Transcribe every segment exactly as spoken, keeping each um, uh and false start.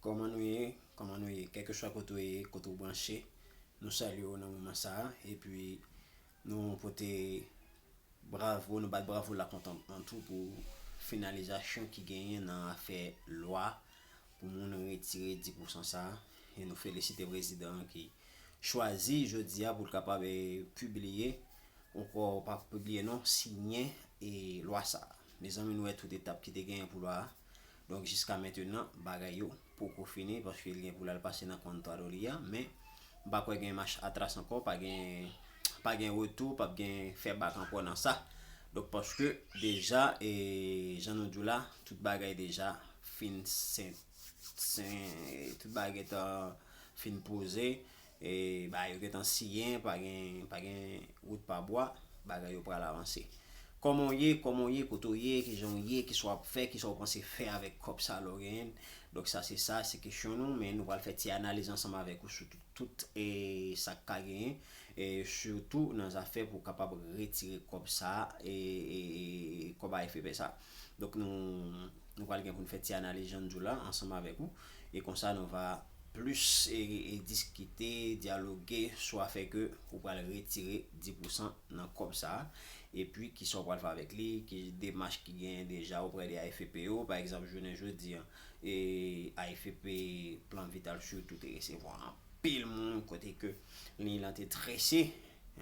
Kòman nou ye? Kòman nou ye? Kèlkeswa kote w ye, kote w branche, nou salye w nan moman sa a. Epi, nou pote bravo, nou bat bravo lakontantman tou pou finalizasyon ki genyen nan afè lwa pou moun retire dis pousan sa a. E nou felisite prezidan an ki chwazi jodi a pou l kapab, eh, pibliye, ankò pa pibliye non, siyen, eh, lwa sa a. Mezanmi, nou wè tout etap ki te genyen pou lwa a. Donk, jiska mentenan, bagay yo poko fini, paske li gen pou l al pase nan Contraloria, men m pa kwè gen mach atras ankò, pa gen, pa gen retou, p ap gen fè bak ankò nan sa. Donk, paske deja, eh, jan nou di w la, tout bagay deja fin sen, sen, tout bagay gentan fin poze, eh, bagay yo gentan siyen, pa gen, pa gen wout pa bwa, bagay yo pral avanse. Kòman w ye, kòman w ye, kote w ye, kijan w ye, kisa w ap fè, kisa w panse fè avèk kòb sa lè w genyen l. Donk sa se sa, se kesyon nou, men nou pral fè ti analiz ansanm avèk ou sou tout, tout, eh, sa k ka genyen, eh, sitou nan zafè pou w kapab retire kòb sa, eh, eh, eh, kòb A F P sa. Donk nou, nou pral gen pou n fè ti analiz jan n di w la ansanm avèk ou. E konsa nou va plis, e, e diskite, dyaloge sou afè ke ou pral retire dis pousan nan kòb sa a, epi kisa w pral fè avèk li, ki demach ki genyen deja oprè de A F P yo. Pa egzanp, jounen jodi a, e A F P Plan Vital sitou te resevwa anpil moun kote ke liy lan te trese,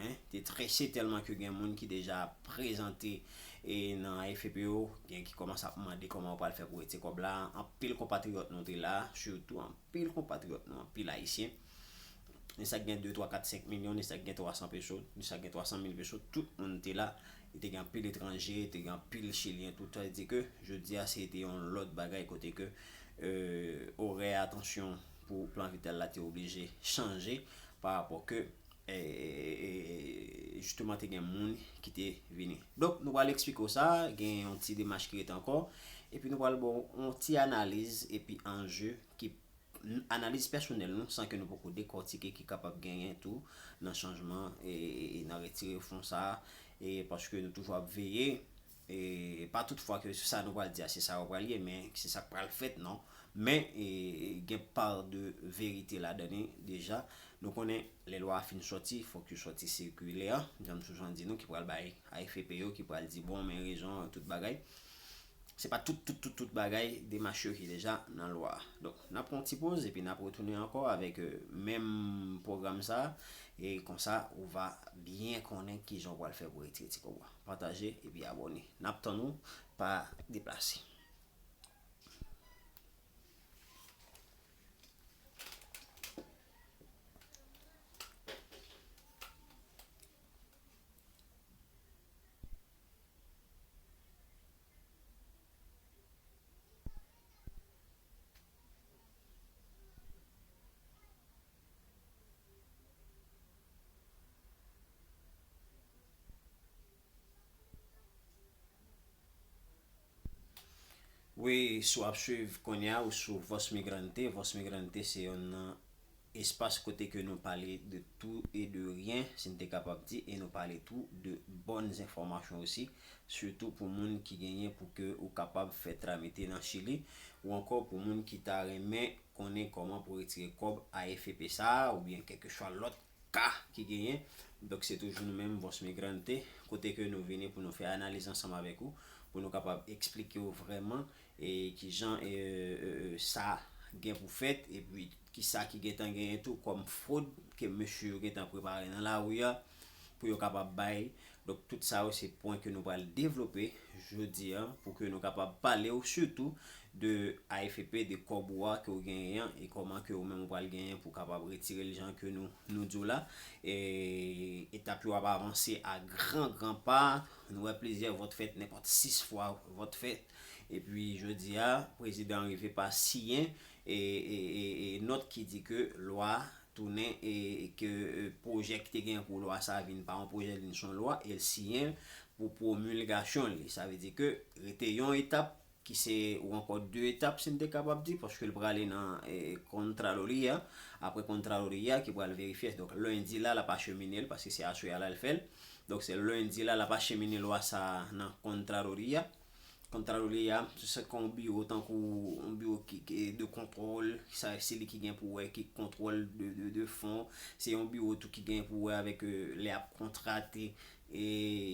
en, te trese tèlman ke gen moun ki deja prezante, e, nan A F P yo, gen ki kòmanse ap mande kòman yo pral fè pou retire kòb la. Anpil konpatriyòt nou te la, sitou anpil konpatriyòt nou, anpil Ayisyen. Ni sa k gen de, twa, kat, senk milyon, ni sa k gen twa san peso, ni sa k gen twa san mil peso, tout moun te la. E te gen anpil etranje, te gen anpil chilyen, tout. Sa vle di ke jodi a se te yon lòt bagay kote ke, eh, orè atansyon pou Plan Vital la te oblije chanje pa rapò ke, eh, eh, eh, jisteman te gen moun ki te vini. Donk, nou pral eksplike w sa, gen yon ti demach ki rete ankò, epi nou pral ba w yon ti analiz epi anje ki n-, analiz pèsonèl nou, san ke nou poko dekòtike, ki kapab genyen tou nan chanjman e, e, e nan retire fon sa a, e paske nou toujou ap veye, e pa tout fwa ke sa nou pral di a, se sa yo pral ye, men se sa k pral fèt, non. Men, e, gen pa de verite ladan li deja. Nou konnen lè lwa a fin sòti, fòk yo sòti sikilè a, jan m toujou di nou, ki pral bay A F P yo, ki pral di, bon, men rezon, tout bagay. Se pa tout, tout, tout, tout bagay, demach yo ki deja nan lwa a. Donk, n ap pran yon ti poz, epi n ap retounen ankò avèk, eh, menm pwogram sa a, e konsa, ou va byen konnen kijan w pral fè pou retire ti kòb ou a. Pataje, epi abòne. N ap tann ou, pa deplase. Wi, si w ap swiv kounye a, ou sou Voz Migrante. Voz Migrante se yon espas kote ke nou pale de tout e de ryen, si n te kapab di, e nou pale tou de bòn enfòmasyon osi, sitou pou moun ki genyen pou ke ou kapab fè tramite nan Chili, ou ankò pou moun ki ta renmen konnen kòman pou retire kòb A F P sa a, oubyen kèlkeswa lòt ka ki genyen. Donk, se toujou nou menm, Voz Migrante, kote ke nou vini pou nou fè analiz ansanm avèk ou, pou nou kapab eksplike w vrèman, e, kijan, e, e, e, sa gen pou fèt, epi kisa ki gentan genyen tou kòm fwod ke mesye yo gentan prepare nan lari a, pou yo kapab bay. Donk, tout sa yo, se pwen ke nou pral devlope jodi a, pou ke nou kapab pale w sitou de A F P, de kòb ou a ke w genyen an, e kòman ke ou menm ou pral genyen pou w kapab retire l jan ke nou, nou di w la. E etap yo ap avanse a gran, gran pa. Nou wè plizyè vòt fèt, nenpòt sis fwa vòt fèt. Epi, jodi a, prezidan an rive pa siyen, e, e, e, e nòt ki di ke lwa tounen, e, e ke, e, pwojè ki te gen pou lwa sa vin pa yon pwojè, vin se yon lwa, e l siyen pou pwomilgasyon li. Sa vle di ke rete yon etap, ki se, ou ankò de etap, si n te kapab di, paske l prale nan, e, Kontraloria. Apre Kontraloria, ki pral verifye. Donk, lendi la, l ap achemine l, paske se aswè a la l fè l. Donk, se lendi la, l ap achemine lwa sa a nan Kontraloria. Kontraloria, se se kon yon biwo, tankou yon biwo ki, ki de kon-, kontwòl, sa se li ki gen pou wè ki kontwòl de, de, de fon. Se yon biwo tou ki gen pou wè avèk, euh, lè ap kontrate e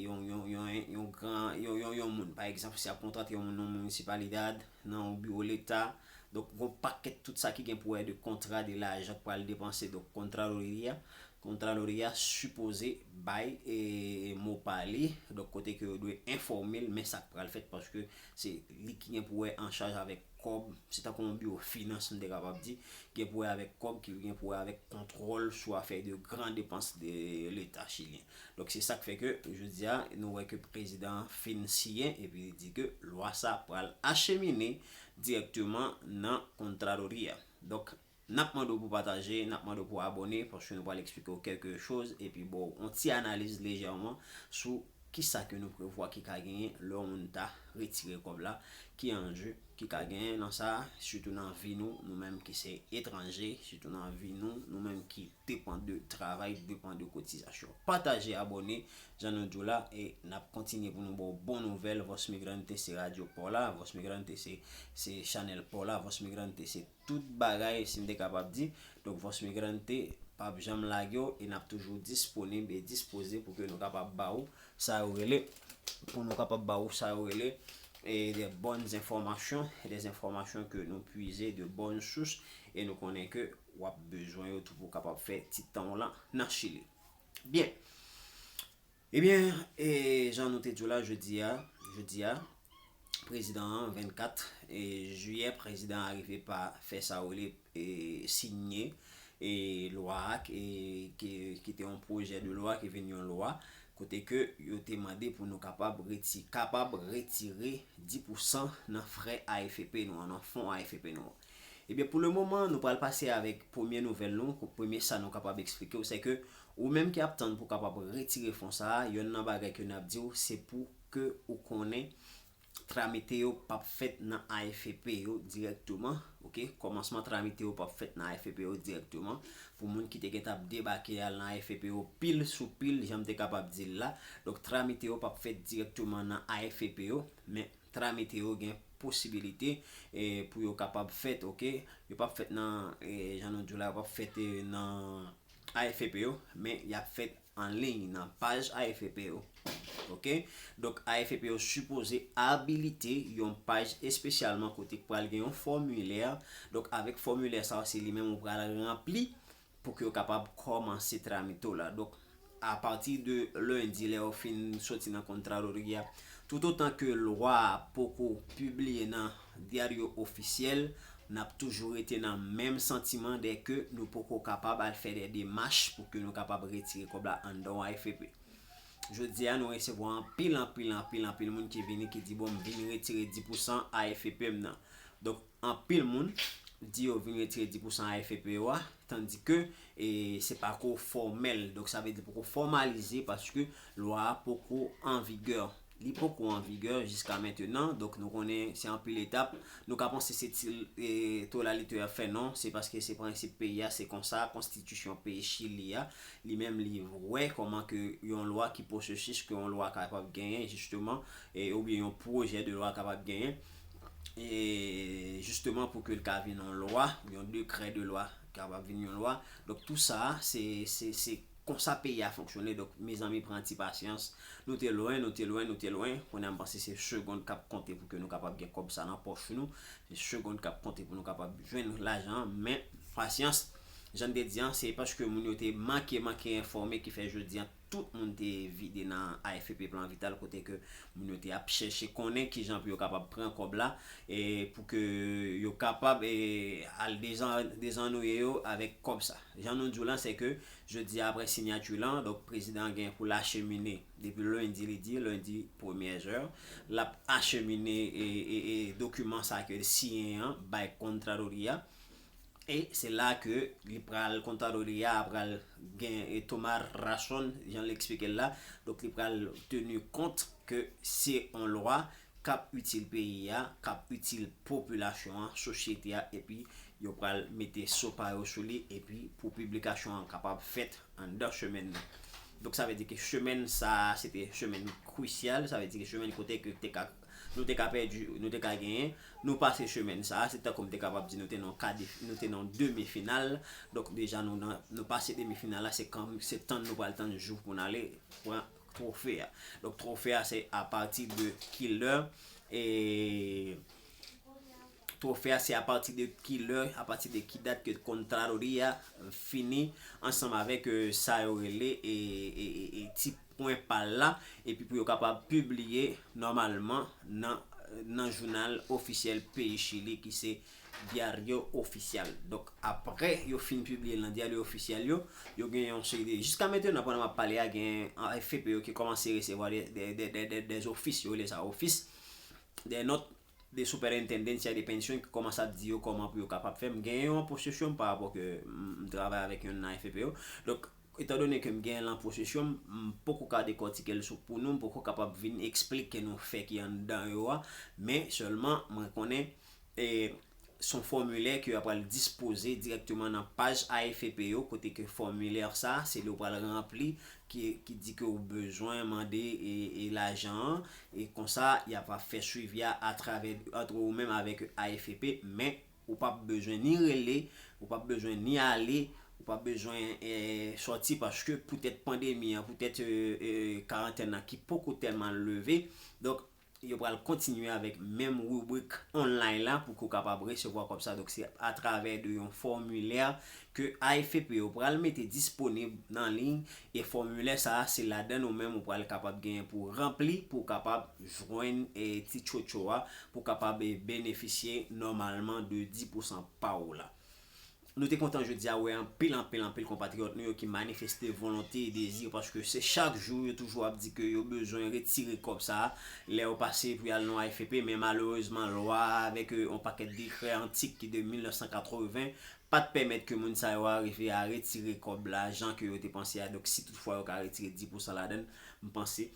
yon, yon, yon, yon gran yon, yon, yon moun. Pa egzanp, si ap kontrate yon moun nan minisipalidad, nan yon biwo leta. Donk, gon pakèt tout sa ki gen pou wè de kontra, de lajan k pral depanse. Donk, Kontraloria, Kontraloria sipoze bay e mo pa li. Donk, kote ke yo dwe enfòme l, men sa k pral fèt, paske se li ki gen pou wè an chaj avèk kòb, se tankou yon biwo finans, m te kapab di, gen pou wè avèk kòb, ki gen pou wè avèk kontwòl sou afè de gran depans de leta chilyen. Donk, se sa k fè ke, jodi a, nou wè ke prezidan an fin siyen, epi li di ke lwa sa pral achemine dirèkteman nan Kontraloria. Donk, n ap mande w pou pataje, n ap mande w pou abòne, paske nou pral eksplike w kèlke choz, epi ba w yon ti analiz lejèman sou kisa ke nou prevwa ki ka genyen lè yon moun ta retire kòb la, ki anje ki ka genyen nan sa, sitou nan vi nou, nou menm ki se etranje, sitou nan vi nou, nou menm ki depann de travay, depann de kotizasyon. Pataje, abòne, jan nou di w la, e n ap kontinye pou nou ba w bon nouvèl. Voz Migrante se radyo pa w la, Voz Migrante se, se chanèl pa w la, Voz Migrante se tout bagay, si m te kapab di. Donk, Voz Migrante p ap janm lage w e n ap toujou disponib e dispoze pou ke nou kapab ba ou sa yo rele, pou nou kapab ba ou sa yo rele, e de bòn enfòmasyon, e de enfòmasyon ke nou pwize de bòn sous, e nou konnen ke w ap bezwen yo tou pou w kapab fè ti tan w lan nan Chili. Byen. Ebyen, e jan nou te di w la, jodi a, jodi a, prezidan an, vennkat e jiyè, prezidan an rive pa fè sa yo rele, e siyen, e lwa a, e ki, ki te yon pwojè de lwa ki vin yon lwa, kote ke yo te mande pou nou kapab reti-, kapab retire dis pousan nan frè A F P nou an, nan fon A F P nou an. Ebyen, pou le moman, nou pral pase avèk premye nouvèl nou, premye sa nou kapab eksplike w, se ke ou menm ki ap tann pou kapab retire fon sa a, yonn nan bagay ke n ap di w, se pou ke ou konnen tramite yo p ap fèt nan A F P yo dirèkteman, oke? Kòmansman tramite yo p ap fèt nan A F P yo dirèkteman. Pou moun ki te gentan ap debake al nan A F P yo pil sou pil, jan m te kapab di l la. Donk, tramite yo p ap fèt dirèkteman nan A F P yo, men tramite yo gen posibilite, e, pou yo kapab fèt, oke? Yo p ap fèt nan, e, jan nou di w la, yo p ap fèt, e, nan A F P yo, men y ap fèt an liy nan paj A F P yo. Oke? Donk, A F P yo sipoze abilite yon paj espesyalman kote k pral gen yon fòmilè. Donk, avèk fòmilè sa a, se li menm ou pral ranpli pou ke yo kapab kòmanse tramite w la. Donk, apati de lendi, lè yo fin soti nan Kontraloria, toutotan ke lwa a poko pibliye nan Diario Oficial, n ap toujou rete nan menm santiman dè ke nou poko kapab al fè de demach pou ke nou kapab retire kòb la anndan A F P. Jodi a, nou resevwa anpil, anpil, anpil, anpil moun ki vini, ki di, "Bon, m vin retire dis pousan A F P m nan." Donk, anpil moun di yo vin retire dis pousan A F P yo a, tandike, e, se pako fòmèl. Donk, sa vle di poko fòmalize paske lwa a poko an vigè. Li poko an vigè jiska mentenan. Donk, nou konnen se anpil etap. Nou ka panse se ti, e, tolalite a fè, non. Se paske se prensip peyi a, se konsa, konstitisyon peyi Chili a, li menm li wè kòman ke yon lwa, ki pwosesis ke yon lwa kapab genyen, jisteman, e, oubyen yon pwojè de lwa kapab genyen, e, jisteman pou ke l ka vin yon lwa, yon dekrè de lwa kapab vin yon lwa. Donk, tou sa, se, se, se konsa peyi a fonksyone. Donk, mezanmi, pran ti pasyans. Nou te lwen, nou te lwen, nou te lwen. Kounye a, m panse se segond k ap konte pou ke nou kapab gen kòb sa nan pòch nou. Se segond k ap konte pou nou kapab jwenn lajan an. Men, pasyans, jan n te di an, se paske moun yo te manke, manke enfòme ki fè jodi an, tout moun te vide nan A F P Plan Vital, kote ke moun yo te ap chèche konnen kijan pou yo kapab pran kòb la, e pou ke yo kapab, e, al dezan-, dezannouye yo avèk kòb sa. Jan nou di w lan, se ke jodi a, apre siyati lan, donk, prezidan an gen pou l achemine, depi lendi, li di, lendi, premyè zè, l ap achemine, e, e, e, dokiman sa ke l siyen an bay Kontraloria. E se la ke li pral, Kontraloria a pral gen, e, toma razón, jan l eksplike l la. Donk, li pral teni kont ke se yon lwa k ap itil peyi a, k ap itil popilasyon an, sosyete a, epi yo pral mete so pa yo sou li, epi pou piblikasyon an kapab fèt anndan semèn nan. Donk, sa vle di ke semèn sa a, se te semèn krisyal, sa vle di ke semèn kote ke te ka, nou te ka pèdi, nou te ka genyen. Nou pase chemen sa, se tankou m te kapab di nou te nan ka de, nou te nan demi final. Donk deja nou nan, nou pase demi final la, se kan, se tann nou pral tann jou pou n ale pran twofe a. Donk twofe a se apati de kilè e twofe a se apati de kilè, apati de ki dat ke Contraloria fini ansanm avèk euh, sa yo rele e, e, e, e ti pwen pal la, epi pou yo kapab pibliye nòmalman nan, nan jounal ofisyèl peyi Chili ki se Diario Oficial. Donk apre yo fin pibliye l nan Diario Oficial yo, yo gen yon seri de, jiska mentnan pandan m ap pale a, gen A F P yo ki kòmanse resevwa de, de, de, de, de, de ofis, yo rele sa ofis, de nòt de superintendencia de pensión ki kòmanse ap di yo kòman pou yo kapab fè. M gen yon posesyon m pa rapò ke m travay avèk yon nan A F P yo. Donk, etandone ke m gen l an posesyon m, m poko ka dekòtike l sou pou nou, m poko kapab vin eksplike nou fè ki anndan yo a, men sèlman mwen konnen e, s on fòmilè ke yo pral dispoze dirèkteman nan paj A F P yo, kote ke fòmilè sa, se li yo pral ranpli, ki, ki di ke ou bezwen mande e, e lajan an, e konsa, y ap fè swivi a atravè, ant ou menm avèk A F P, men ou p ap bezwen ni rele, ou p ap bezwen ni ale, ou p ap bezwen e, sòti paske poutèt pandemi an, poutèt e, e, karantèn nan ki poko tèlman leve. Donk, yo pral kontinye avèk menm ribrik online la pou ke w kapab resevwa kòb sa. Donk, se atravè de yon fòmilè ke A F P yo pral mete disponib nan liy, e fòmilè sa a, se ladan ou menm ou pral kapab genyen pou ranpli, pou w kapab jwenn e, ti tchotcho a, pou w kapab e, benefisye nòmalman de dis pousan pa w la. Nou te kontan jodi a wè anpil, anpil, anpil konpatriyòt nou yo ki manifeste volonte e dezi yo, paske se chak jou yo toujou ap di ke yo bezwen retire kòb sa a. Lè yo pase pou y al nan A F P, men malerezman, lwa a avèk e, yon pakèt dekrè antik ki de mil nèf san katreven pa t pèmèt ke moun sa yo a rive a retire kòb la jan ke yo te panse a. Donk, si toutfwa yo ka retire dis pousan ladan l, m panse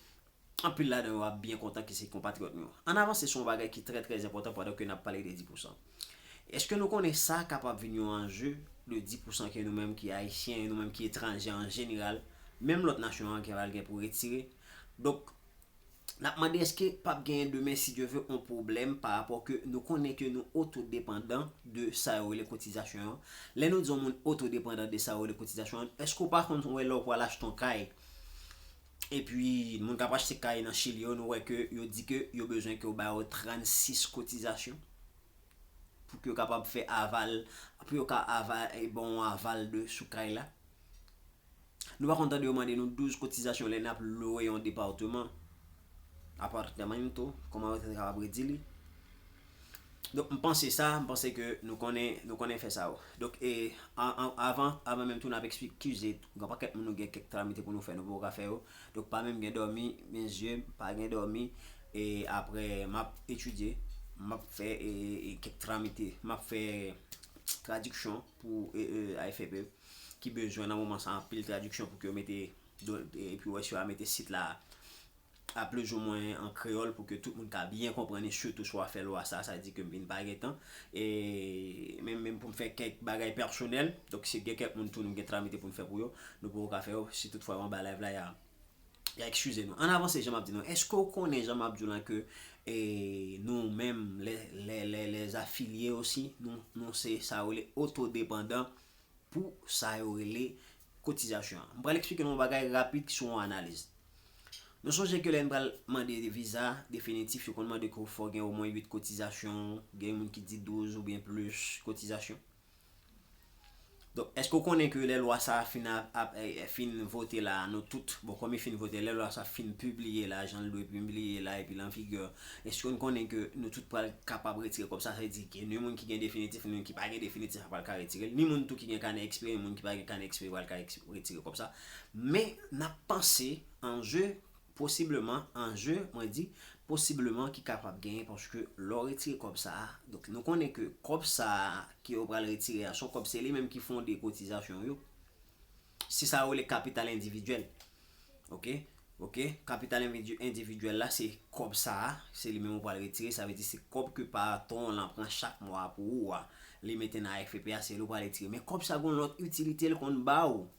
anpil ladan yo ap byen kontan ki se konpatriyòt nou yo. Ann avanse sou yon bagay ki trè, trè enpòtan pandan ke n ap pale de dis pousan. Èske nou konnen sa kapab vin yon anje de dis pousan ke nou menm ki Ayisyen, nou menm ki etranje an jeneral, menm lòt nasyon an gen pral gen pou retire? Donk, n ap mande èske p ap genyen demen, si Dye ve, yon pwoblèm pa rapò ke nou konnen ke nou otodepandan de sa yo rele kotizasyon an. Lè nou di yon moun otodepandan de sa yo rele kotizasyon an, èske w pa konn wè lè w pral achte yon kay, epi moun k ap achte kay nan Chili yo, nou wè ke yo di ke yo bezwen ke w ba yo trannsis kotizasyon pou ke yo kapab fè aval, pou yo ka aval, e, ba w yon aval de sou kay la. Nou pa konn tande yo mande nou douz kotizasyon lè n ap lwe yon depatman, apartamento, kòman yo te kapab redi li. Donk, m panse sa, m panse ke nou konnen, nou konnen fè sa yo. Donk, e, an, an, avan, avan menm tou n ap eskize, gen pakèt moun nou gen kèk tramite pou nou fè, nou poko ka fè yo. Donk, pa menm gen dòmi, men zye, pa gen dòmi, e apre, m ap etidye, m ap fè, e, e, kèk tramite, m ap fè tradiksyon pou, e, e, A F P, ki bezwen nan moman sa anpil tradiksyon pou ke yo mete, do-, epi wè si yo a mete sit la a plizoumwen an kreyòl pou ke tout moun ka byen konprann, e sitou si w a fè lwa sa, sa di ke m vin pa gen tan. E menm, menm pou m fè kèk bagay pèsonèl, donk si gen kèk moun tou nou gen tramite pou n fè pou yo, nou poko ka fè yo, si toutfwa yo anba live la, y a, y a eskize nou. Ann avanse, jan m ap di nou, èske w konnen, jan m ap di w lan, ke e, nou menm, lè, lè, lè, lè afilye osi, nou, nou se sa yo rele otodepandan pou sa yo rele kotizasyon an. M pral eksplike nou yon bagay rapid sou yon analiz. Nou sonje ke lè n pral mande viza definitif, yo konn mande ke w fò gen omwen uit kotizasyon, gen moun ki di douz oubyen plis kotizasyon. Donk, èske w konnen ke lè lwa sa a fin, ap, ap, e, fin vote la, nou tout, bon, kòm li fin vote, lè lwa sa a fin pibliye la, jan l dwe pibliye la, epi l an vigè, èske n konnen ke nou tout pral kapab retire kòb sa? Sa vle di ke ni moun ki gen definitif, ni moun ki pa gen definitif, pral ka retire l. Ni moun tou ki gen kanè ekspire, ni moun ki pa gen kanè ekspire, pral ka eks-, retire kòb sa. Men, n ap panse, anje, posibleman, anje, mwen di, posibleman ki kapab genyen, paske lè w retire kòb sa a, donk, nou konnen ke kòb sa a ke yo pral retire a, se yon kòb, se li menm ki fonde kotizasyon yo. Se sa yo rele kapital endividyèl. Oke? Oke? Kapital envidi-, endividyèl la, se kòb sa a, se li menm ou pral retire, sa vle di se kòb ke patwon w lan pran chak mwa pou ou a, li mete nan A F P a, se li ou pral retire. Men kòb sa a gon lòt itilite l konn ba ou.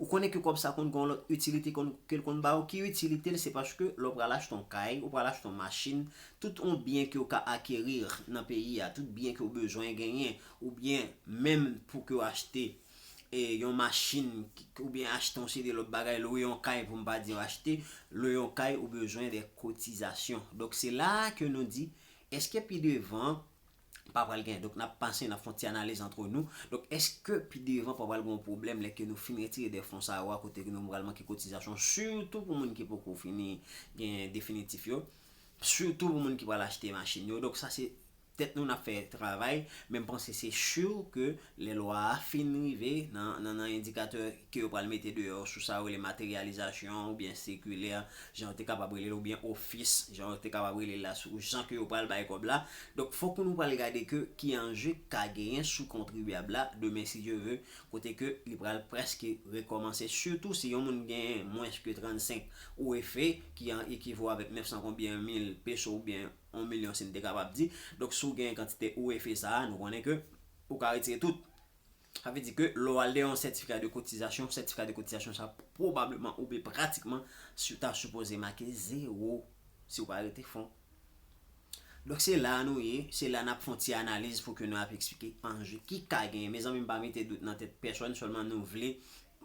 Ou konnen ke kòb sa konn gen yon lòt itilite konn, ke l konn ba ou. Ki itilite l? Se paske lè w pral achte yon kay, ou pral achte yon machin, tout yon byen ke w ka akeri nan peyi a, tout byen ke w bezwen genyen, oubyen menm pou ke w achte e, yon machin, oubyen achte yon seri de lòt bagay, lwe yon kay pou m pa di achte, lwe yon kay ou bezwen de kotizasyon. Donk se la ke nou di, èske pi devan pa pral gen, donk n ap pase, n ap fè yon ti analiz antre nou. Donk èske pi devan pa pral gen yon pwoblèm lè ke nou fin retire de fon sa yo a kote ke nou pral manke kotizasyon, sitou pou moun ki poko fini gen definitif yo, sitou pou moun ki pral achte machin yo. Donk sa se tèt nou n ap fè travay, men m panse se si ke lè lwa a fin rive nan, nan, nan endikatè ke yo pral mete deyò sou sa yo rele materyalizasyon oubyen sikilè, jan yo te kapab rele l, oubyen ofis, jan yo te kapab rele l la, sou jan ke yo pral bay kòb la. Donk, fòk nou pral gade ke ki anje k ka genyen sou kontribyab la, demen si Dye ve, kote ke li pral prèske rekòmanse. Sitou si yon moun gen mwens ke trannsenk O F E, ki an ekivo avèk nèf san konbyen mil peso oubyen yon milyon, si n te kapab di. Donk, si w gen kantite O F E sa a, nou konnen ke ou ka retire tout. Sa vle di ke lè w al dèyè yon sètifika de kotizasyon, sètifika de kotizasyon sa pwobableman oubyen pratikman si w ta sipoze make zewo si w pa rete fon. Donk, se la nou ye, se la n ap fè yon ti analiz pou ke nou ap eksplike anje ki ka genyen. Mezanmi, m pa mete dout nan tèt pèsòn, sèlman nou vle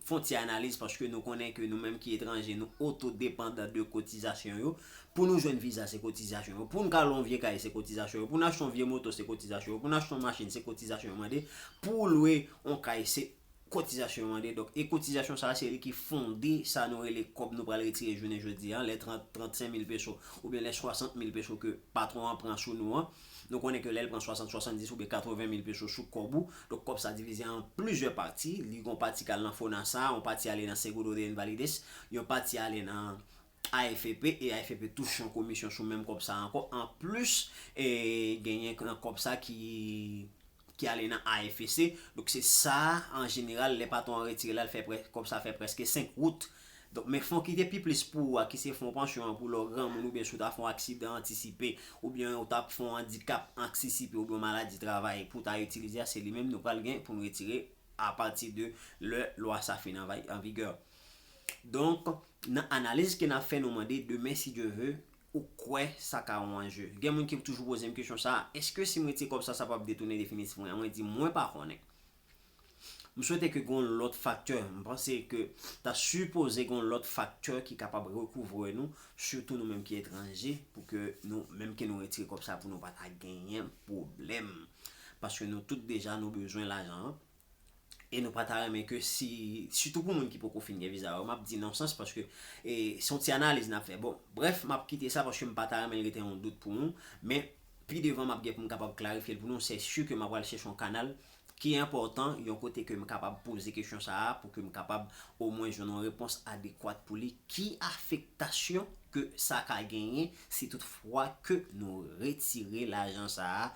fè yon ti analiz paske nou konnen ke nou menm ki etranje, nou otodepandan de kotizasyon yo. Pou nou jwenn viza, se kotizasyon yo. Pou n ka lwe yon vye kay, se kotizasyon yo. Pou n achte yon vye moto, se kotizasyon yo. Pou n achte yon machin, se kotizasyon yo mande. Pou w lwe yon kay, se kotizasyon yo mande. Donk, e kotizasyon sa a, se li ki fonde sa nou rele kòb nou pral retire jounen jodi a. Lè trant, trannsenk mil peso oubyen lè swasant mil peso ke patwon an pran sou nou an, nou konnen ke lè l pran swasant, swasanndis oubyen katreven mil peso sou kòb ou, donk kòb sa divize an plizyè pati. Li gen yon pati k al nan FONASA, yon pati ale nan Seguro de Invalidez, yon pati ale nan A F P, e A F P touche yon komisyon sou menm kòb sa ankò. Anplis, e, genyen nan kòb sa ki, ki ale nan A F C. Donk, se sa, an jeneral, lè patwon an retire la, l fè prè-, kòb sa fè prèske senk wout. Donk, men fon ki te pi plis pou ou a, ki se fon pansyon an pou lè w granmoun oubyen si w ta fè yon aksidan antisipe, oubyen w ta fè yon andikap antisipe, oubyen yon maladi travay pou w ta itilize a, se li menm nou pral gen pou n retire apati de lè lwa sa fin an va-, an vigè. Donk, nan analiz ke n ap fè, nou mande demen, si Dye ve, ou kwè sa ka yon anje? Gen moun ki toujou poze m kesyon sa a, èske si m retire kòb sa, sa p ap detounen definitif mwen? Mwen di, mwen pa konnen. M swete ke gen yon lòt faktè. M panse ke ta sipoze gen yon lòt faktè ki kapab rekouvre nou, sitou nou menm ki etranje, pou ke nou, menm ke nou retire kòb sa, pou nou pa ta genyen pwoblèm. Paske nou tout deja, nou bezwen lajan an. E nou pa ta renmen ke si, sitou pou moun ki poko fin gen viza yo, m ap di nan sans paske, e, se yon ti analiz n ap fè. Bon, brèf, m ap kite sa paske m pa ta renmen l rete yon dout pou nou, men pi devan m ap gen pou m kapab klarifye l pou nou, se si ke m ap al chèche yon kanal ki enpòtan, yon kote ke m kapab poze kesyon sa a, pou ke m kapab omwen jwenn yon repons adekwat pou li. Ki afektasyon ke sa ka genyen si toutfwa ke nou retire lajan sa a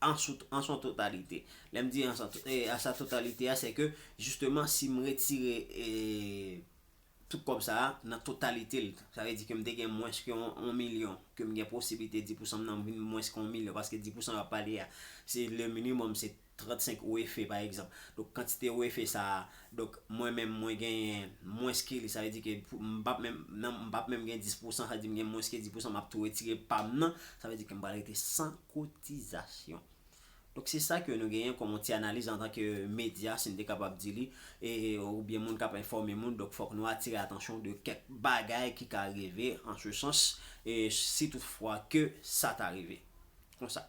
an sou, an son totalite? Lè m di an son, e, an sa totalite a, se ke, jisteman, si m retire, e, tout kòb sa a nan totalite l, sa vle di ke m te gen mwens ke yon, yon milyon, ke m gen posiblite dis pousan m nan vin mwens ke yon milyon, paske dis pousan y ap pale a, se le minimòm, se trannsenk O F E, pa egzanp. Donk, kantite O F E sa a, donk, mwen menm, mwen genyen mwens ke li, sa vle di ke pou, m p ap menm, nan, m p ap menm gen dis pousan, sa vle di m gen mwens ke dis pousan, m ap tou retire pa m nan, sa vle di ke m pral rete san kotizasyon. Donk, se sa ke nou genyen kòm yon ti analiz antanke medya, si n te kapab di li, e, oubyen moun k ap enfòme moun. Donk, fòk nou atire atansyon de kèk bagay ki ka rive an se sans, e, si toutfwa ke sa ta rive. Konsa.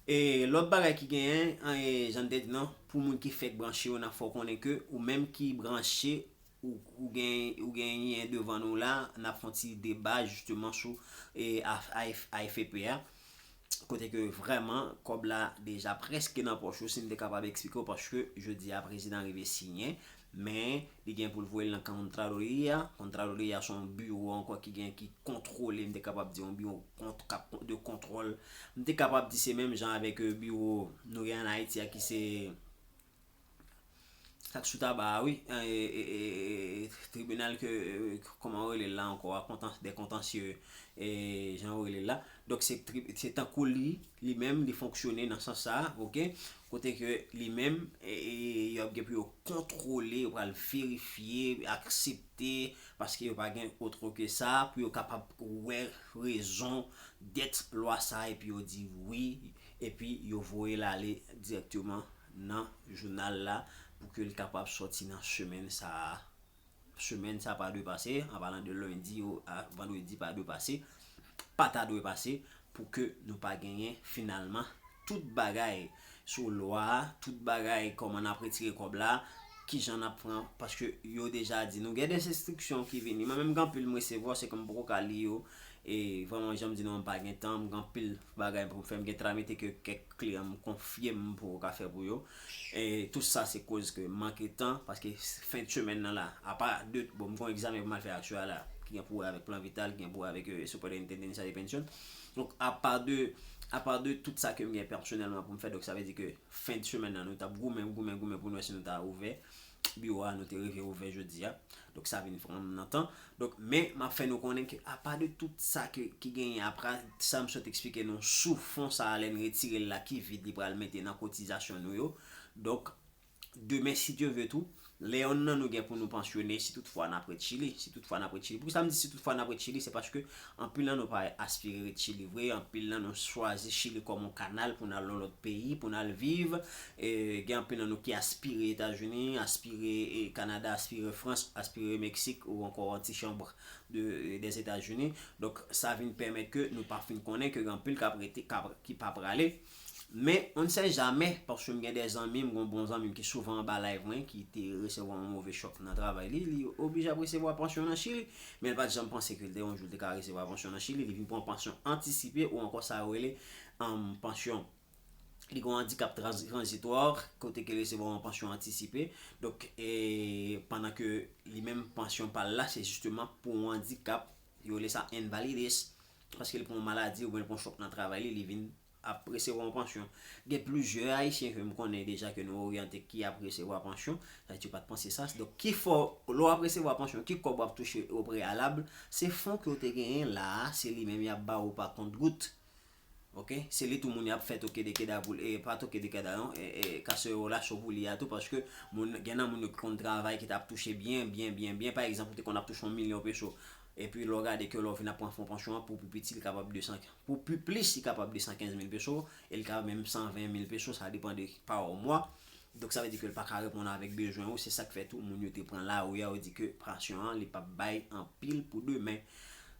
E lòt bagay ki genyen, e, jan n te di non, pou moun ki fèk branche yo, n ap fè w konnen ke ou menm ki branche, ou, ou gen, ou genyen devan nou la, n ap fè yon ti deba jisteman sou, e, A F, A F, A F P a. Kote ke vrèman, kòb la deja prèske nan pòch ou, si n te kapab eksplike w, paske jodi a, prezidan rive siyen, men li gen pou l voye l nan Kontraloria. Kontraloria se yon biwo ankò ki gen, ki kontwole, m te kapab di yon biwo kont-, k ap kon-, de kontwòl. M te kapab di se menm jan avèk, e, biwo nou gen ann Ayiti a, ki se sa k sou taba a, wi, e, e, e, e, tribinal ke, e, kòman yo rele l la ankò a, kontan-, de kontansye, e, jan yo rele l la. Donk, se tri-, se tankou li, li menm, li fonksyone nan sans sa a, oke? kote ke li menm, e, e, yo ap gen pou yo kontwole, yo pral verifye, aksepte, paske yo pa gen otro ke sa, pou yo kapab wè rezon dèt lwa sa, epi yo di wi, epi yo voye l ale dirèkteman nan jounal la, pou ke l kapab sòti nan semèn sa a. Semèn sa pa dwe pase, an palan de lendi a vandredi pa dwe pase, pa ta dwe pase, pou ke nou pa genyen finalman tout bagay sou lwa a, tout bagay kòman n ap retire kòb la, kijan n ap pran, paske yo deja di nou gen de enstriksyon ki vini. Mwen menm gen anpil m resevwa, se ke m poko ka li yo, e vrèman jan m di nou an m pa gen tan, m gen anpil bagay pou m fè, m gen tramite ke kèk kliyan m konfye m poko ka fè pou yo. E tout sa se koz ke m manke tan, paske fen de semèn nan la, apa de, bon, m gen yon egzamen pou m al fè aksè a la, ki gen pou wè avèk plan vital, ki gen pou wè avèk, e, superintendent sa de pension. Donk, apa de, apa de tout sa ke m gen pèsonèlman pou m fè, donk sa vle di ke fen de semèn nan, nou t ap goumen, goumen, goumen pou nou wè si nou ta ouvè. Biwo a, nou te rive ouvè jodi a. Donk, sa vin pran m nan tan. Donk, men, m ap fè nou konnen ke apa de tout sa ke, ki genyen, apa sa m sot eksplike nou sou fon sa a, lè n retire l la, ki vid li pral mete nan kotizasyon nou yo. Donk, demen, si Dye ve tou, lè yonn nan nou gen pou nou pansyone, si toutfwa n ap ret Chili, si toutfwa n ap ret Chili. Poukisa m di si toutfwa n ap ret Chili? Se paske anpil nan nou pa aspire ret Chili vre, anpil nan nou chwazi Chili kòm yon kanal pou n al nan lòt peyi, pou n al viv. E, gen anpil nan nou ki aspire Etazini, aspire, e, Kanada, aspire Frans, aspire Meksik ou ankò Antichambre de, des États-Unis. Donk, sa vin pèmèt ke nou pa fin konnen ke gen anpil k ap rete, k ap, ki pa prale. Men, on ne sait jamais, paske m gen de zanmi m, gen yon bon zanmi m ki souvan anba live mwen, ki te resevwa yon move chòk nan travay li, li oblije ap resevwa pansyon nan Chili, men l pa t janm panse ke l te yon jou l te ka resevwa pansyon nan Chili, li vin pran pansyon antisipe ou ankò sa yo rele, um, pansyon, li gen yon andikap trans-, tranzitwa, kote ke l resevwa yon pansyon antisipe, donk, e, pandan ke li menm pansyon pa l la, se jisteman pou yon andikap, yo rele sa invalidez, paske l pran yon maladi oubyen l pran yon chòk nan travay li, li vin ap resevwa yon pansyon. Gen plizyè Ayisyen ke m konnen deja ke nou oryante ki ap resevwa pansyon, sa yo pa t panse sa. Donk, ki fè w, lè w ap resevwa pansyon, ki kòb w ap touche o preyalab, se fon ke w te genyen la a, se li menm y ap ba w pa kont gout. Oke? Se li tou moun y ap fè toke de keda pou l, e pa toke de keda non, e, e kasewola cho pou li a tou, paske moun, gen nan moun yo ki konn travay ki t ap touche byen, byen, byen, byen. Pa egzanp, ou te konn ap touche yon milyon peso, epi lè w gade ke lè w vin ap pran fon pansyon an, pou pi piti, li kapab de san, pou pi plis, li kapab de san kenz mil peso, e li kapab menm san ven mil peso, sa depann de pa mwa. Donk, sa vle di ke l pa ka reponn avèk bezwen ou, se sa k fè tou moun yo te pran lari a, yo di ke pansyon an, li p ap bay anpil pou demen.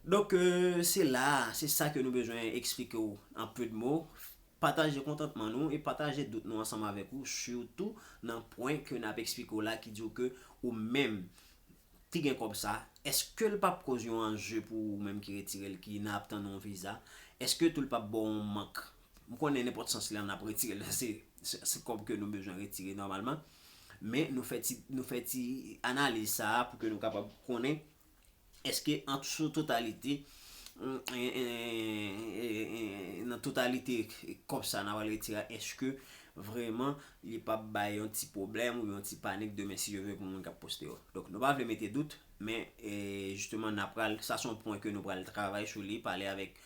Donk, e, se la, se sa ke nou bezwen eksplike w an peu de mots. Pataje kontantman nou e pataje dout nou ansanm avèk ou, sitou nan pwen ke n ap eksplike w la, ki di w ke ou menm ki gen kòb sa, èske l p ap koz yon anje pou ou menm ki retire l, ki nan ap tann yon viza? Èske tou l p ap ba w yon mank? M konnen nenpòt sans lan n ap retire l, se, se, se kòb ke nou bezwen retire nòmalman. Men nou fè ti, nou fè ti analiz sa a pou ke nou kapab konnen èske an sou totalite, mm, e, e, e, e, nan totalite kòb sa n a pral retire a, èske vrèman li p ap bay yon ti pwoblèm ou yon ti panik demen si Dye vle pou moun k ap poste yo. Donk, nou pa vle mete dout, men, e, jisteman, n a pral, sa se yon pwen ke nou pral travay sou li, pale avèk,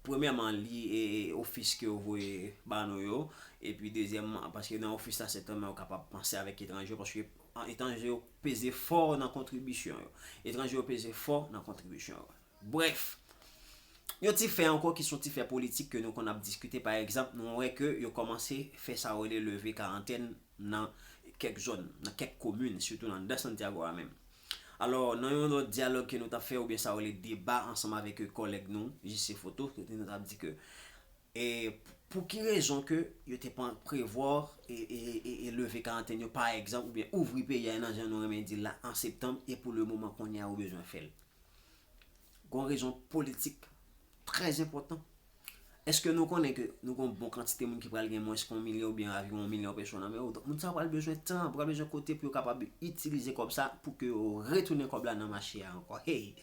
premyèman, li, e, e, ofis ke yo voye ba nou yo, epi dezyèmman, paske nan ofis la, sètènman, yo kapab panse avèk etranje, paske an, etranje yo peze fò nan kontribisyon yo. Etranje yo peze fò nan kontribisyon yo. Brèf, yon ti fè ankò ki se yon ti fè politik ke nou konn ap diskite, pa egzanp, nou wè ke yo kòmanse fè sa yo rele leve karantèn nan kèk zòn, nan kèk komin, sitou anndan Santiago a menm. Alò, nan yon lòt dyalòg ke nou t ap fè, oubyen sa yo rele deba ansanm avèk kòlèg nou, J C Foto, kote nou t ap di ke, e, pou ki rezon ke yo te pa prevwa, e, e, e, e leve karantèn yo, pa egzanp, oubyen ouvri peyi a nan jan nou renmen di l la, an septanm, e pou le moman kounye a yo bezwen fè l? Gon rezon politik trè enpòtan. Èske nou konnen ke nou gon bon kantite moun ki pral gen mwens ke yon milyon oubyen anviwon yon milyon peso nan men yo? Donk, moun sa yo pral bezwen tan, pral bezwen kote pou yo kapab itilize kòb sa, pou ke yo retounen kòb la nan mache a ankò. Hey!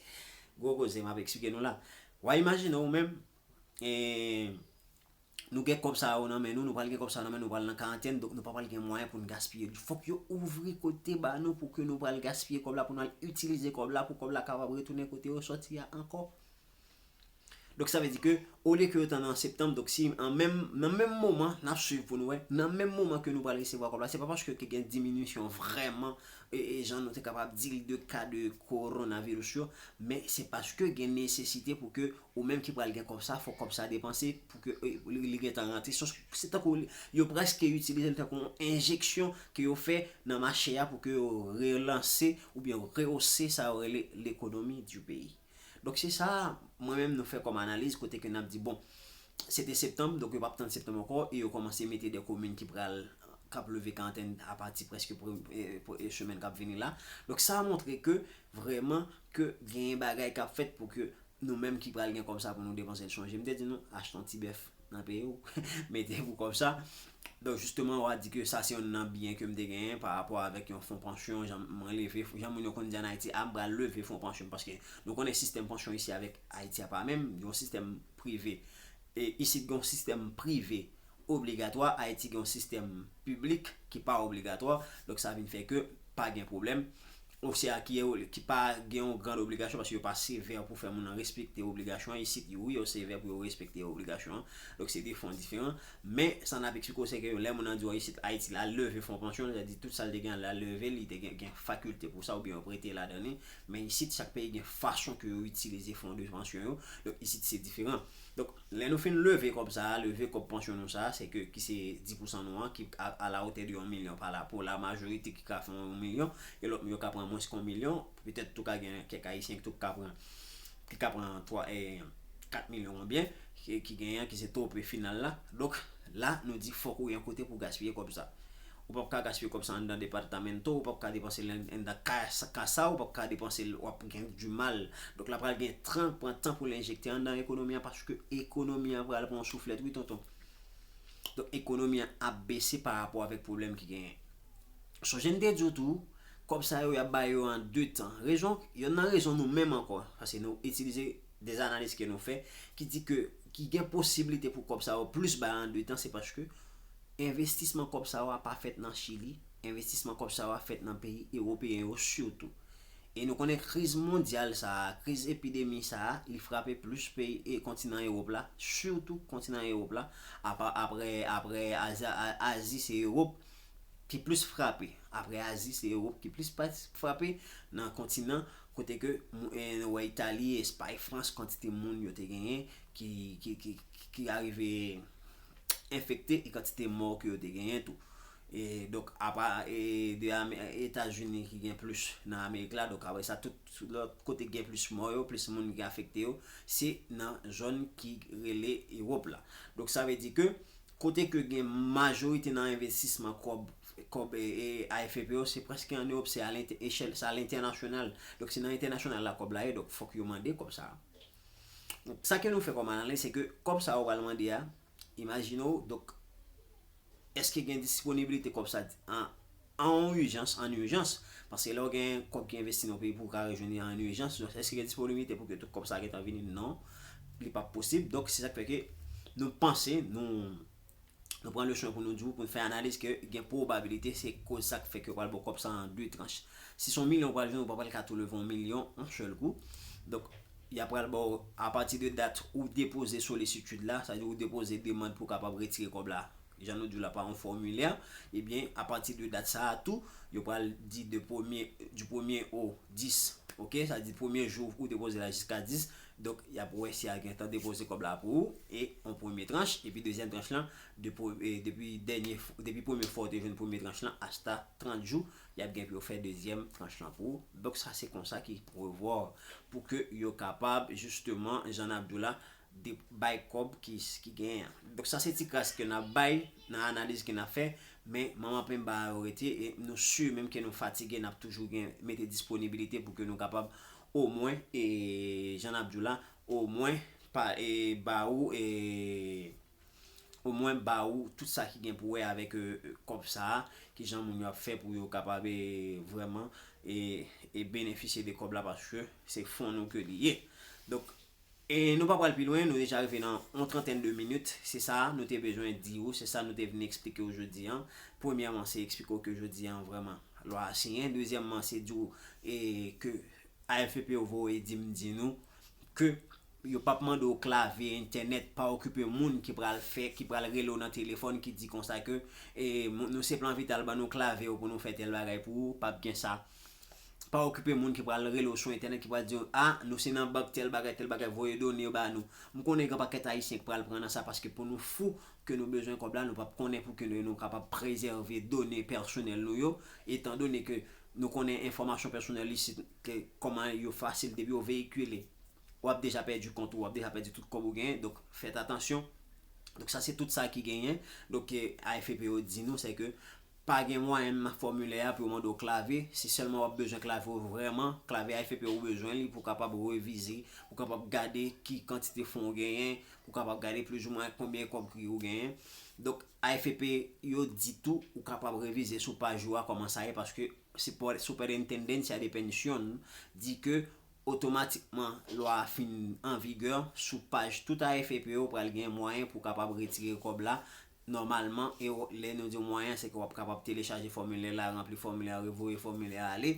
Gwo koze m ap eksplike nou la. W a imajine ou menm, e, nou gen kòb sa yo nan men nou, nou pral gen kòb sa yo nan men nou, pral nan karantèn, donk nou pa pral gen mwayen pou n gaspiye li. Fòk yo ouvri kote ba nou pou ke nou pral gaspiye kòb la, pou nou al itilize kòb la, pou kòb la kapab retounen kote yo sòti a ankò. Donk sa vle di ke olye ke yo tann an septanm, donk si an menm, nan menm moman, n ap swiv pou nou wè, nan menm moman ke nou pral resevwa kòb la, se pa paske ke gen diminisyon vrèman, e, e jan nou te kapab di l de ka de kowonaviris yo, men se paske gen nesesite pou ke ou menm ki pral gen kòb sa, fòk kòb sa depanse pou ke e, li, li gentan rantre. Se, se tankou li- yo prèske itilize l tankou yon enjeksyon ke yo fè nan mache a pou ke yo relanse oubyen rehausse sa yo rele l'économie du pays. Donk se sa mwen menm nou fè kòm analiz kote ke n ap di bon, se te septanm, donk yo p ap tann septanm ankò e yo kòmanse mete de komin ki pral k ap leve karantèn apati prèske pre- e, pre- e, semèn k ap vini la. Donk sa montre ke vrèman ke gen bagay k ap fèt pou ke nou menm ki pral gen kòb sa pou nou depanse l. Sonje m te di nou achte yon ti bèf nan peyi w, mete pou kòb sa. Donk jisteman w a di ke sa se youn nan byen ke m te genyen pa rapò avèk yon fon pansyon, jan mwen leve, jan moun yo konn di ann Ayiti, a m pral leve fon pansyon m, paske nou konnen sistèm pansyon isi avèk Ayiti a pa menm, yon sistèm prive. E isit gen yon sistèm prive obligatwa, Ayiti gen yon sistèm piblik ki pa obligatwa, donk sa vin fè ke pa gen pwoblèm. O C A ki, ki pa gen yon grand obligasyon paske yo pa sevè pou fè moun nan respekte obligasyon an. Isit, wi, yo sevè pou yo respekte obligasyon an. Donk se de fon diferan. Men sa n ap eksplike w se ke lè moun nan di w isit Ayiti la leve fon pansyon, sa di tout sa l te gen la leve, li te gen, gen fakilte pou sa oubyen yo prete ladan li. Men isit, chak peyi gen fason ke yo itilize fon de pansyon yo. Donk isit se diferan. Donk lè nou fin leve kòb sa a, leve kòb pansyon nou sa a, se ke ki se dis pousan nou an ki a, a la hauteur de yon milyon pa la pou la majorite ki ka fè yon milyon e lòt yo ka pran mwens ke yon milyon, petèt tou ka gen kèk ayisyen ki tou ka pran ki ka pran twa e kat milyon oubyen ki, ki genyen ki se tope final la. Donk la nou di fòk ou gen kote pou gaspiye kòb sa. Ou p ap ka gaspiye kòb sa anndan departamento, ou p ap ka depanse l anndan kasa, ou p ap ka depanse l, w ap gen du mal. Donk la pral gen tan, pran tan pou l enjekte anndan ekonomi an paske ekonomi an pral pran yon souflèt wi tonton. Donk ekonomi an ap bese pa rapò avèk pwoblèm ki genyen. Sonje n te di w tou, kòb sa yo y ap ba yo an de tan. Rezon, yonn nan rezon nou menm ankò, paske nou itilize de analiz ke nou fè ki di ke ki gen posiblite pou kòb sa yo plis bay an de tan, se paske envestisman kòb sa yo a pa fèt nan Chili, envestisman kòb sa yo a fèt nan peyi ewopeyen yo sitou. E nou konnen kriz mondyal sa a, kriz epidemi sa a, li frape plis peyi e kontinan Ewòp la, sitou kontinan Ewòp la, apa- apre, apre Azi, Azi se Ewòp ki plis frape. Apre Azi se Ewòp ki plis frape nan kontinan kote ke nou wè Itali, Espay, Frans, kantite moun yo te genyen ki, ki, ki, ki arive enfekte e kantite mò ke yo te genyen tou. E donk apa e de Etazini ki gen plis nan Amerik la, donk apre sa tout lòt kote gen plis mò yo, plis moun ki afekte yo, se nan zòn ki rele Ewòp la. Donk sa vle di ke kote ke gen majorite nan envestisman kòb kòb e, e A F P yo, se prèske an Ewòp, se a lente- echèl, se a lentènasyonal. Donk se nan entènasyonal la kòb la ye, donk fòk yo mande kòb sa. Donk sa ke nou fè kòm analiz, se ke kòb sa yo pral mande a, imajine w, donk èske gen disponibilite kòb sa an an ijans, an ijans, paske lè w gen kòb ki envesti nan yon peyi pou w ka rejwenn li an ijans, donk èske gen disponibilite pou ke tout kòb sa gentan vini? Non, li p ap posib. Donk se sa k fè ke nou panse, nou nou pran leson pou nou di w, pou n fè analiz ke gen pwobabilite se koz sa k fè ke yo pral ba w kòb sa an de tranch. Si se yon milyon ou pral jwenn, ou pa pral ka tou leve yon milyon yon sèl kou. Donk y ap pral ba w apati de dat ou depoze solisitid la, sa di ou depoze demann pou w kapab retire kòb la. Jan nou di w la pa yon fòmilè, ebyen apati de dat sa a tou, yo pral di de premye, du premye au dix, ok, sa di premye jou ou depoze la jiska dis, donk y ap wè si a gentan depoze kòb la pou ou e yon premye tranch, epi dezyèm tranch lan depi dènye depi premye fwa ou te jwenn premye tranch lan asta trant jou, y ap gen pou yo fè dezyèm tranch lan pou ou. Donk sa se konsa ki prevwa pou ke yo kapab jisteman, jan n ap di w la, bay kòb ki, ki genyen an. Donk sa se ti kras ke n ap bay nan analiz ke n ap fè, men manman penba a yo rete e nou si menm ke nou fatige, n ap toujou gen mete disponibilite pou ke nou kapab omwen, e jan n ap di w la, omwen pa, e ba ou, e omwen ba ou tout sa ki gen pou wè avèk e, e, kòb sa a, ki jan moun yo ap fè pou yo kapab e, vrèman e, e benefisye de kòb la paske se fon nou ke li ye. Donk, e nou pa pral pi lwen, nou deja rive nan yon trantèn de minit. Se sa nou te bezwen di ou, se sa nou te vin eksplike w jodi an. Premyèman, se eksplike w ke jodi an vrèman lwa a siyen. Dezyèmman, se di w e, ke A F P yo voye di m di nou ke Yo p ap mande w klave entènèt, pa okipe moun ki pral fè, ki pral rele w nan telefòn, ki di konsa ke e, nou se Plan Vital ban nou klave w pou nou fè tèl bagay pou ou, p ap gen sa. Pa okipe moun ki pral rele w sou entènèt, ki pral di w, a, nou se nan bank tèl bagay, tèl bagay, voye done yo ba nou. M konnen gen pakèt Ayisyen ki pral pran nan sa paske pou nou fou ke nou bezwen kòb la, nou p ap konnen pou ke nou, nou kapab prezève done pèsonèl nou yo, etan done ke nou konnen enfòmasyon pèsonèl isit, ke kòman yo fasil depi yo veyikile. W ap deja pèdi kont ou, w ap deja pèdi tout kòb ou genyen, donk fèt atansyon. Donk sa se tout sa ki genyen. Donk A F P yo di nou se ke pa gen mwayen nan fòmilè a pou yo mande w klave, se sèlman w ap bezwen klave w vrèman, klave A F P ou bezwen li pou kapab revize, pou kapab gade ki kantite fon ou genyen, pou kapab gade plizoumwen konbyen kòb ki ou genyen. Donk A F P yo di tou ou kapab revize sou paj ou a kòman sa ye, paske Superintendência de Pensiones di ke otomatikman lwa a fin an vigè, sou paj tout A F P yo pral gen mwayen pou kapab retire kòb la nòmalman. E lè nou di mwayen, se ke w ap kapab telechaje fòmilè la, ranpli fòmilè a, revoye fòmilè a ale,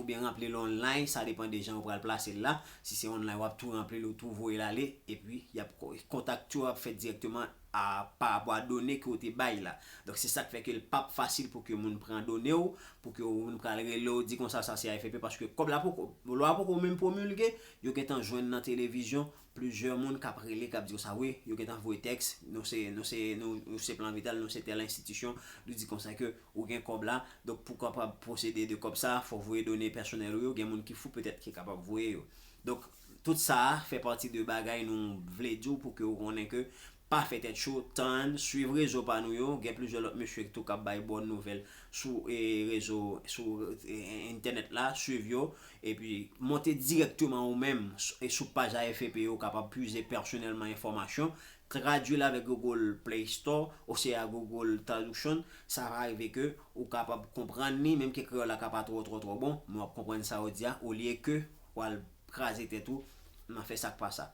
oubyen ranpli l online, sa depan de jan ou pral plase l la. Si se online, w ap tou ranpli l, ou tou voye l ale, epi y ap kontakte w, ap fèt dirèkteman a pa rapò a done ke w te bay la. Donk se sa k fè ke l p ap fasil pou ke moun pran done w, pou ke moun pral rele w, di konsa sa se A F P, paske kòb la poko, lwa a poko menm pwomilge, yo gentan jwenn nan televizyon, plizyè moun k ap rele, k ap di konsa, wi, yo gentan voye tèks, nou se, nou se, nou, nou se Plan Vital, nou se tèl enstitisyon, nou di konsa ke ou gen kòb la, donk pou kapab pwosede de kòb sa, fò voye done pèsonèl ou yo, gen moun ki fou petèt ki kapab voye yo. Donk, tout sa a fè pati de bagay nou vle di w pou ke w konnen ke pa fè tèt cho, tann, swiv rezo pa nou yo, gen plizyè lòt mesye tou k ap bay bòn nouvèl sou e, rezo, sou e, entènèt la, swiv yo, epi monte dirèkteman ou menm s- e sou paj A F P yo, w kapab pize pèsonèlman enfòmasyon, tradui l avèk Google Play Store, osea Google Traduction, sa va rive ke ou kapab konprann li, menm ke kreyòl la ka pa twò, twò, twò bon, men w ap konprann sa yo di a, olye ke w al kraze tèt ou nan fè sa k pa sa.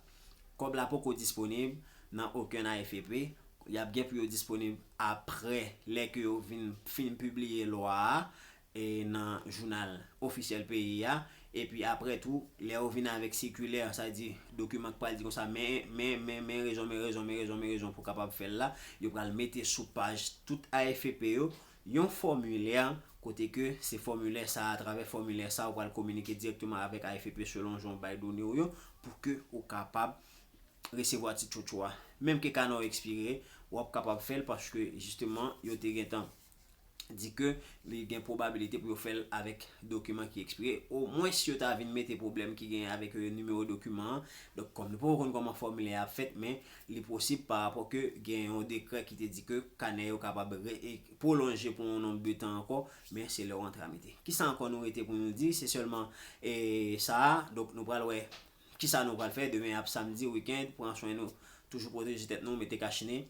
Kòb la poko disponib nan okenn A F P, y ap gen pou yo disponib aprè lè ke yo vin fin pibliye lwa a e nan jounal ofisyèl peyi a, epi aprè tou, lè yo vin avèk sikilè, sa di dokiman k pral di konsa, men, men, men, men rezon, men rezon, men rezon, men rezon pou kapab fè l la, yo pral mete sou paj tout A F P yo, yon fòmilè kote ke se fòmilè sa, atravè fòmilè sa, ou pral kominike dirèkteman avèk A F P selon jan w bay done w yo, pou ke ou kapab resevwa ti tchotcho a. Menm ke kanè w ekspire, w ap kapab fè l paske jisteman, yo te gentan di ke li gen pwobabilite pou yo fè l avèk dokiman ki ekspire. Omwen si yo ta vin mete pwoblèm ki genyen avèk e, nimewo dokiman an. Donk, kòm nou poko konn kòman fòmilè a ap fèt, men li posib pa rapò ke gen yon dekrè ki te di ke kanè yo kapab re- e- pwolonje pou yon nonb de tan ankò, men se lè w antre a mete. Kisa ankò nou rete pou nou di? Se sèlman e, sa a. Donk, nou pral wè kisa nou pral fè? Demen ap samdi, wikenn, pran swen nou. Toujou pwoteje tèt nou, mete kachne.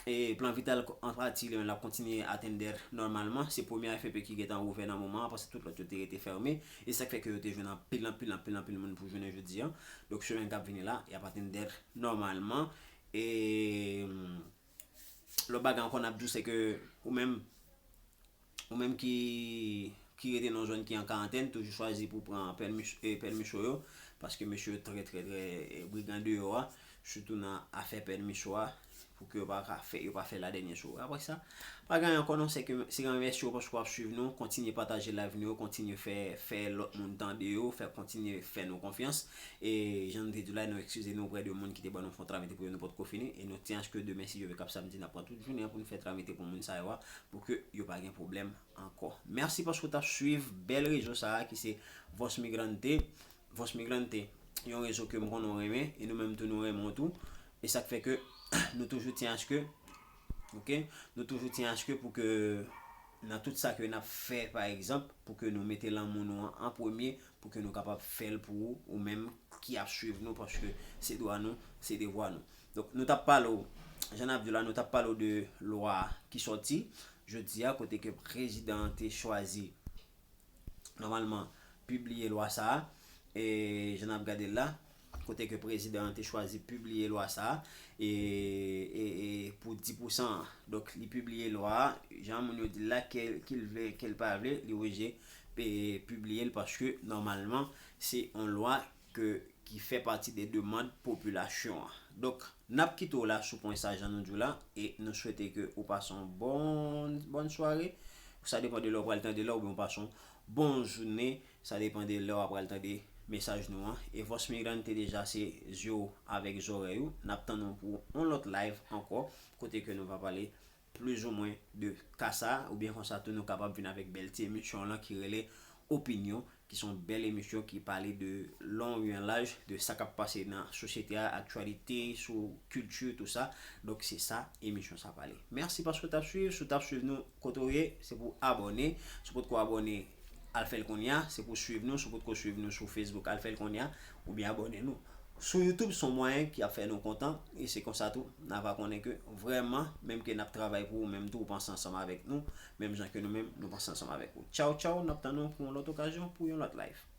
E Plan Vital an pati, li menm, l ap kontinye atender nòmalman. Se premye A F P ki gentan ouvè nan moman an, paske tout lòt yo te rete fèmen. E sa k fè ke yo te jwenn anpil, anpil, anpil, anpil moun pou jounen jodi an. Donk, semèn k ap vini la, y ap atender nòmalman. E lòt bagay ankò n ap di w, se ke ou menm, ou menm ki, ki rete nan yon zòn ki an karantèn, toujou chwazi pou pran pèmi, e, pèmi cho yo, paske mesye yo trè, trè, trè, e, brigan deyò a, sitou nan afè pèmi cho a, pou ke yo pa ka fè, yo pa fè ladènye cho. Apre sa, pa gen ankò non, se ke, se remèsye w paske w ap swiv nou, kontinye pataje live nou yo, kontinye fè, fè lòt moun tande yo, fè, kontinye fè nou konfyans. E jan nou te di w la, nou eskize nou oprè de moun ki te ban nou fon travète pou yo, nou potko fini, e nou tyen aske demen, si Dye vle, k ap samdi, n ap pran tout jounen an pou nou fè travète pou moun sa yo a, pou ke yo pa gen pwoblèm ankò. Mèsi paske w t ap swiv bèl rezo sa a ki se Voz Migrante. Voz Migrante, yon rezo ke m konnen w renmen, e nou menm tou nou renmen w tou. E sa k fè ke nou toujou tyen aske, oke, nou toujou tyen aske pou ke nan tout sa ke n ap fè, pa egzanp, pou ke nou mete lanmou nou an, an premye, pou ke nou kapab fè l pou ou, ou menm ki ap swiv nou, paske se dwa nou, se devwa nou. Donk, nou t ap pale w, jan n ap di w la, nou t ap pale w de lwa ki sòti jodi a, kote ke prezidan an te chwazi, nòmalman, pibliye lwa sa a, e jan n ap gade l la, kote ke prezidan an te chwazi pibliye lwa sa a, e, e, e pou dis pousan an. Donk, li pibliye lwa a, jan moun yo di l la, ke, ke l vle, ke l pa vle, li oblije, e, pibliye l, paske, nòmalman, se yon lwa ke, ki fè pati de demann popilasyon an. Donk, n ap kite w la sou pwen sa, jan nou di w la, e nou swete ke ou pase yon bon, bòn sware. Sa depann de lè w pral tande la, oubyen w pase yon bon jounen. Sa depann de lè w pral tande mesaj nou an. E Voice Migrant te deja se zye w avèk zòrèy ou. N ap tann nou pou yon lòt live ankò, kote ke nou va pale plizoumwen de ka sa, oubyen konsa tou nou kapab vin avèk bèl ti emisyon lan ki rele Opinyon, ki se yon bèl emisyon ki pale de lon oubyen laj de sa k ap pase nan sosyete a, aktyalite, sou kilti, tou sa. Donk, se sa emisyon sa pale. Mèsi paske w t ap swiv. Si w t ap swiv nou kote w ye, se pou abòne. Si w potko abòne, al fè l kounye a. Se pou swiv nou. Si w potko swiv nou sou Facebook, al fè l kounye a. Oubyen abòne nou. Sou YouTube, se yon mwayen ki ap fè nou kontan. E se konsa tou, n a va konnen ke vrèman, menm ke n ap travay pou ou, menm tou, ou panse ansanm avèk nou. Menm jan ke nou menm, nou panse ansanm avèk ou. Tchaw, tchaw, n ap tann nou pou yon lòt okazyon, pou yon lòt live.